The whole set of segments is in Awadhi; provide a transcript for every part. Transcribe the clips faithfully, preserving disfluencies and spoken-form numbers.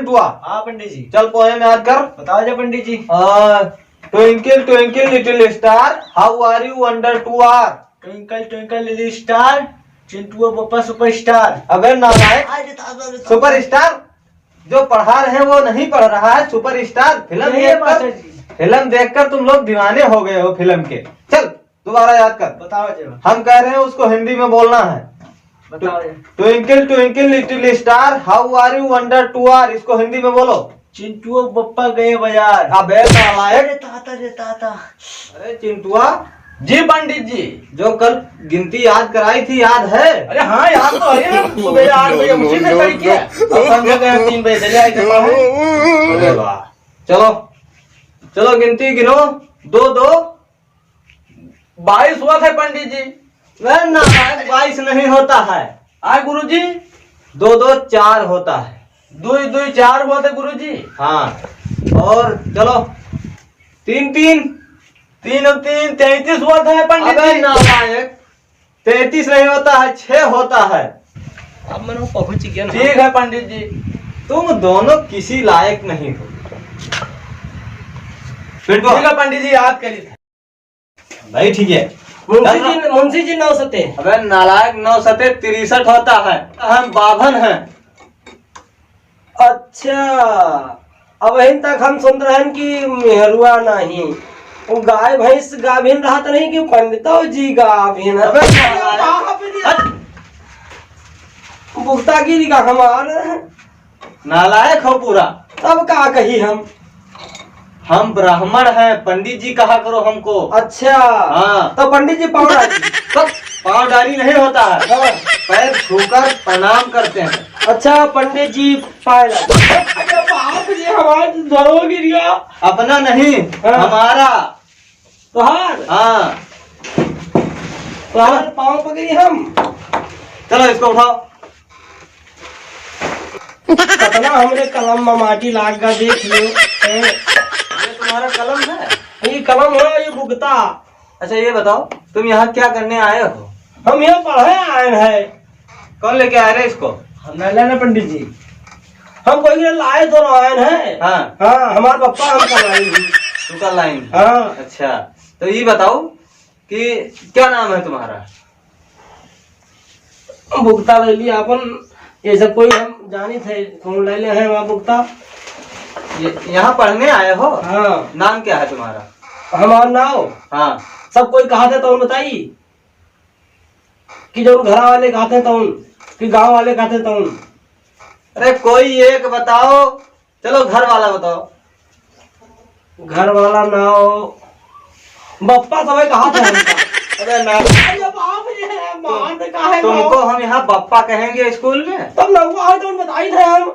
टुआ। हाँ पंडित जी। चल पोएम याद कर। बताओ जा पंडित जी। आ, twinkle twinkle little star, how are you wonder to are? Twinkle twinkle little star, चिंटुआ बप्पा superstar। अबे नालायक, अरे दादा, अरे दादा। Superstar जो पढ़ा रहे हैं वो नहीं पढ़ रहा है, superstar। फिल्म नहीं है देखकर, मास्टर जी। फिल्म देखकर तुम लोग दीवाने हो गए हो फिल्म के। चल दोबारा याद कर। बताओ जी। हम कह रहे हैं उसको हिंदी में बोलना है। बताओ जी। Twinkle twinkle little star, how are you wonder to are, इसको हिंदी में बोलो। चिंटुआ बप्पा गए बाजार। अबे नालायक। अरे ताता रे ताता। अरे चिंटुआ। जी पंडित जी। जो कल गिनती याद कराई थी, याद है? अरे हाँ, याद तो है, सुबह आठ बजे उठी थे सड़किया। और संझा के तीन बजे चले आए थे बाहर। अरे वाह। चलो, चलो गिनती गिनो। दो दो बाईस हुआ था पंडित जी। अरे नालायक, बाईस नहीं होता है। हाँ गुरुजी। दो दो चार होता है। दुई दुई चार हुआ था गुरुजी। हाँ, और चलो, तीन तीन। तीन और तीन तैंतीस हुआ था पंडित अबे जी। नालायक, तैंतीस नहीं होता है, छह होता है। अब मैं पहुंच गया ना। ठीक है पंडित जी। तुम दोनों किसी लायक नहीं हो। पिंटू। ठीक है पंडित जी, याद करी। भाई ठीक है। मुंशी चल ना। जी, मुंशी जी नौ सते। अबे नालायक, नौ सते तिरसठ होता है। हम बाभन हैं। अच्छा, अबहिन तक हम सुनत रहन कि मेहरुआ नहीं, वो गाय भैंस गाभिन रहत नहीं कि पंडितो जी गाभिन है। अबे नालायक। बाप रे। हट। बुकतागिरी का हमार। नालायक हो पूरा। तब का कही हम? हम ब्राह्मण हैं, पंडित जी कहा करो हमको। अच्छा। हाँ। तो पंडित जी पाँव डाली। तब पाँव डाली नहीं होता है। हाँ। पैर छूकर प्रणाम करते हैं। अच्छा, पंडित जी पाँव डाली। अरे बाप रे, हमारा तो धरो गिर गया। अपना नहीं, हाँ। हमारा। तोहार? हाँ। तोहार पाँव पकड़ी हम। चलो, इसको उठाओ। कतना हमरे कलम में माटी लाग गा, देख लो। हैं? ये तुम्हारा कलम है? ये कलम है, ये बुकता। अच्छा, ये बताओ, तुम यहाँ क्या करने आए हो? हम यहाँ पढ़े आए हैं। कौन लेके आए रहे इसको? हम नहीं लाए ना पंडित जी, हम कोई के लाए तो ना आए हैं। हाँ। हाँ, हमारे पप्पा हमका लाए हैं। तुमका लाए हैं? हाँ। अच्छा, तो ये बताओ कि क्या नाम है तुम्हारा? बुकता ले लिया अपन, ये सब कोई हम जानी थे, कौन ले ले हैं वहाँ बुकता। ये, यहाँ पढ़ने आए हो? हाँ। नाम क्या है तुम्हारा? हमारा नाम? हाँ। सब कोई कहा थे तो बताई। कि जौन घरा वाले कहते हैं तौन, कि गाँव वाले कहते हैं तौन। अरे कोई एक बताओ, चलो घर वाला बताओ। घर वाला नाव बप्पा सबे कहा था हमका। अरे ना। अरे बाप रे, मार दे काहे तुमको गाँव? हम यहाँ बप्पा कहेंगे स्कूल में? तब नौवा है तो बताई थे हम।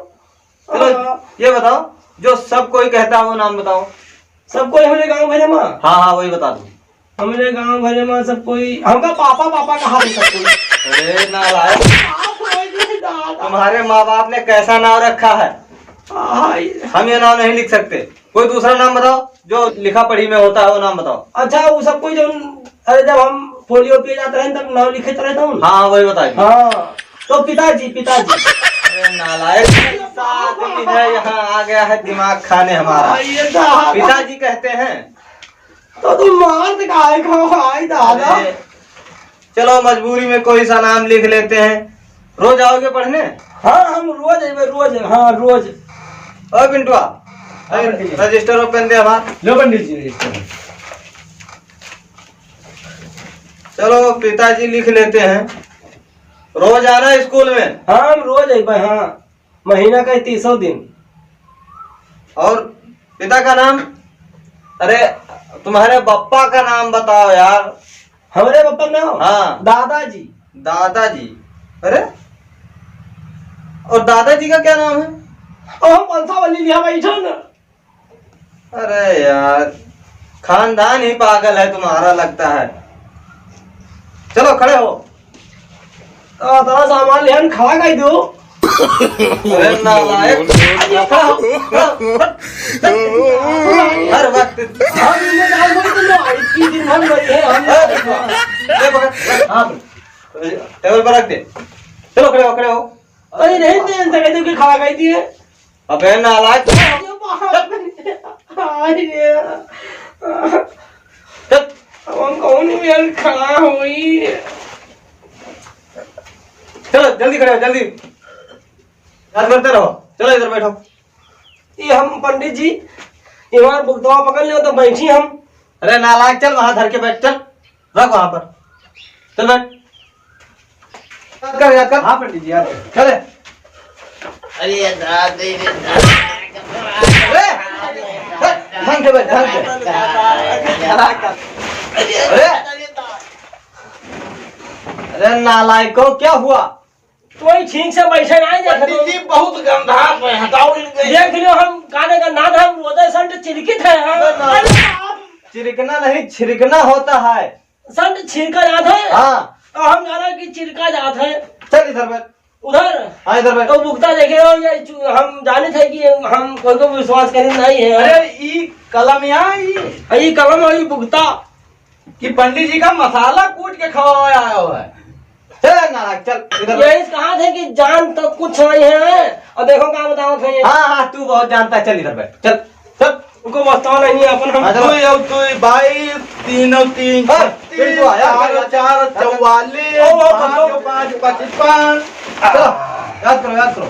चलो, हाँ। ये बताओ, जो सब कोई कहता है, वो नाम बताओ। सब कोई हमरे गाँव भरे में? हाँ, हाँ, वही बता दो। हमरे गाँव भरे में सब कोई, हमका पापा, पापा कहा थे सब कोई। अरे नालायक। बाप रे, दादा। तुम्हारे माँ बाप ने कैसा नाम रखा है? हाय। हम ये नाम नहीं लिख सकते। कोई दूसरा नाम बताओ, जो लिखा पढ़ी में होता है, वो नाम बताओ। अच्छा, वो सब कोई जो, अरे, जब हम पोलियो पिए जाते रहे, तब नाम लिखे तो रहता हूँ। हाँ, हाँ, वही बताइए। हाँ, तो पिताजी, पिताजी। अरे नालायक, ऐसा आदमी है, यहाँ आ गया है दिमाग खाने हमारा। हाँ, ये तो पिताजी कहते हैं। तो तुम मार दे काहे खाओ, आई दादा। अरे, चलो, मजबूरी में कोई सा नाम लिख लेते हैं। रोज आओगे पढ़ने? हाँ, हम रोज अइबे, रोज, हाँ, रोज। ओ पिंटुआ, हाँ, अरे, पंडित जी। रजिस्टर और पेन दे हमार। लो पंडित जी, रजिस्टर। चलो, पिताजी लिख लेते हैं, रोज आना स्कूल में। हाँ, हम रोज अइबे, हाँ। महीना का तीसों दिन। और पिता का नाम? अरे, तुम्हारे बप्पा का नाम बताओ यार। हमारे बप्पा का नाम? हाँ। दादाजी। दादाजी? अरे, और दादाजी का क्या नाम है? ओ, हम पंसावली लिया बैठो ना। अरे यार, खानदान ही पागल है तुम्हारा, लगता है। चलो, खड़े हो। तो इतना सामान लिया, खड़ा कर दो। अरे नालायक। खड़ा हो, खड़ा हो। हर वक्त। हम इनमें डाल दो, तो लो, इतनी दिन भर में ये हम ले पकड़। हाँ। टेबल पर रख दे। चलो, खड़े हो, खड़े हो। अरे नहीं, नहीं, इनसे कहते कि खड़ा कर दिए। अबे नालायक। अरे बाप रे। हाय रे। चल। अब हम कौन मेल खड़ा होई? चलो, जल्दी खड़े हो, जल्दी। याद करते रहो। चलो, इधर बैठो। ये हम पंडित जी, ये हमार बुकतवा पकड़ लियो तो बैठी हम। अरे नालायक, चल वहां धर के बैठ, चल। रख वहां पर। चल बैठ। याद कर, याद कर। हाँ पंडित जी, याद कर। चले। अरे यार, अरे, ढंग से बैठ, ढंग से। अरे, अरे नालायको, क्या हुआ? कोई ठीक से बैठे नहीं, देख पंडित लो। जी, बहुत गंधात है, हटाओ इनके। देख लो, हम काने का नाद, हम रोजे संट चिरकित है, हाँ। ना, ना। अरे बाप। चिरकना नहीं, छिड़कना होता है। संट छिड़का जात है? हाँ। तो हम जाना कि चिरका जात है। चल इधर बैठ। उधर? हाँ, इधर बैठ। तो बुकता देखे हो, ये चु-, हम जाने थे कि हम कोई को विश्वास करें नहीं है। अरे, ई कलम यहाँ, ई। अरे, ई कलम और ई बुकता। कि पंडित जी का मसाला कूट के खवाया आया हुआ है। चल नालायक, चल इधर। यही कहा थे कि जान तो कुछ नहीं है, और देखो क्या बताओ थे ये। हाँ, हाँ, तू बहुत जानता है, चल इधर बैठ, चल, चल। उनको बताओ नहीं, अपन हम हाँ, चलो। दुई और दुई बाईस, तीन और तीन हाँ, छत्तीस, फिर तो आया, चार और यार, चार यार, चौवालीस, ओ, ओ, पाँच ओ, और पाँच पचपन। चलो, याद करो, याद करो।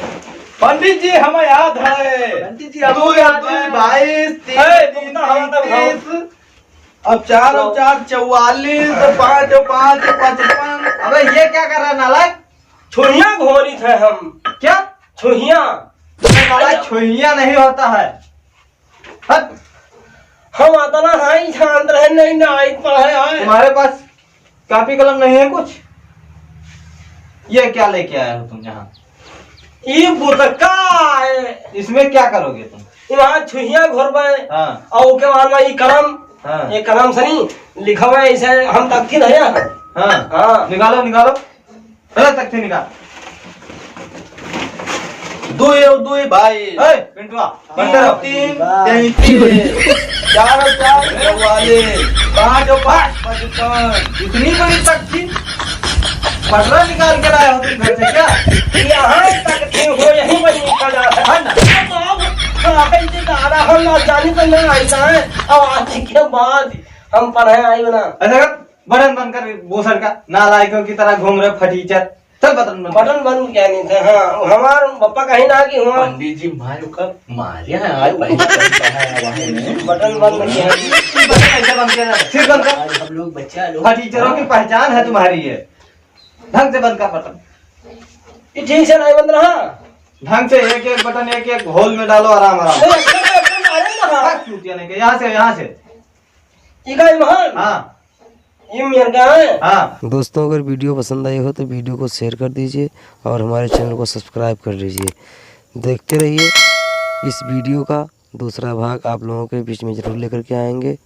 पंडित जी, हमें याद है। पंडित जी, आपको दुई और याद दुई है। बाईस, तीन ए, और तीन तुम तो हमारा तो तीस। अब चार और चार चौवालीस, पाँच और पाँच पचपन। अबे ये क्या कर रहा है नालायक? छुहिया घोरी थे हम। क्या? छुहिया। नालायक, छुहिया नहीं होता है। हट। हम अतना हाई जानत रहे नहीं ना, आई पढ़े आए। तुम्हारे पास कॉपी कलम नहीं है कुछ? ये क्या लेके आए हो तुम यहाँ? ये बुतका है। इसमें क्या करोगे तुम? ये वहाँ छुहिया घोरबे। हाँ। और ओके बाद में ये कलम, हाँ। ये कलम से नहीं लिखबे, ऐसे हम तकती नहीं है। हाँ। हाँ। निकालो, निकालो। चलो तकती निकाल। दुई और दुई बाईस। ए, पिंटुआ, तीन, बनते रहो। तीन, तैंतीस। चार और चार, चौवालीस। पाँच और पाँच, पचपन। इतनी बड़ी तकती? पटरा निकाल के लाए हो तुम घर से क्या? यहाँ तकती हो, यहीं पर निकल जाता है। है ना? बाप, हाँ, इनके दादा हम ना जानी तो ना ऐसा है। अब आज के बाद हम पढ़े आई ना। ऐसा कर, बटन बंद कर, बोसर का, नालायकों की तरह घूम रहे फटीचर। चल बटन बंद। बटन बंद क्या नहीं था? हाँ, हमार पप्पा कहीं ना कि हुआ। पंडित जी मार का मारिया है, आज पहले बटन बंद नहीं है। बटन ऐसे बंद किया जाता है। फिर बंद कर। आज हम लोग बच्चा लोग फटीचरों की पहचान है तुम्हारी ये। ढंग से बंद कर बटन। ये ठीक से नहीं बंद रहा। ढंग से एक एक बटन एक एक होल में डालो, आराम आराम। अरे, अरे, अरे, अरे, अरे, हाँ। हाँ, चूतिया नहीं के, यहाँ से, यहाँ से। ये का इम्हान? हाँ। ये मेरे का है? हाँ। दोस्तों, अगर वीडियो पसंद आई हो तो वीडियो को शेयर कर दीजिए और हमारे चैनल को सब्सक्राइब कर लीजिए। देखते रहिए इस वीडियो का दूसरा भाग, आप लोगों के बीच में ज़रूर लेकर के आएंगे।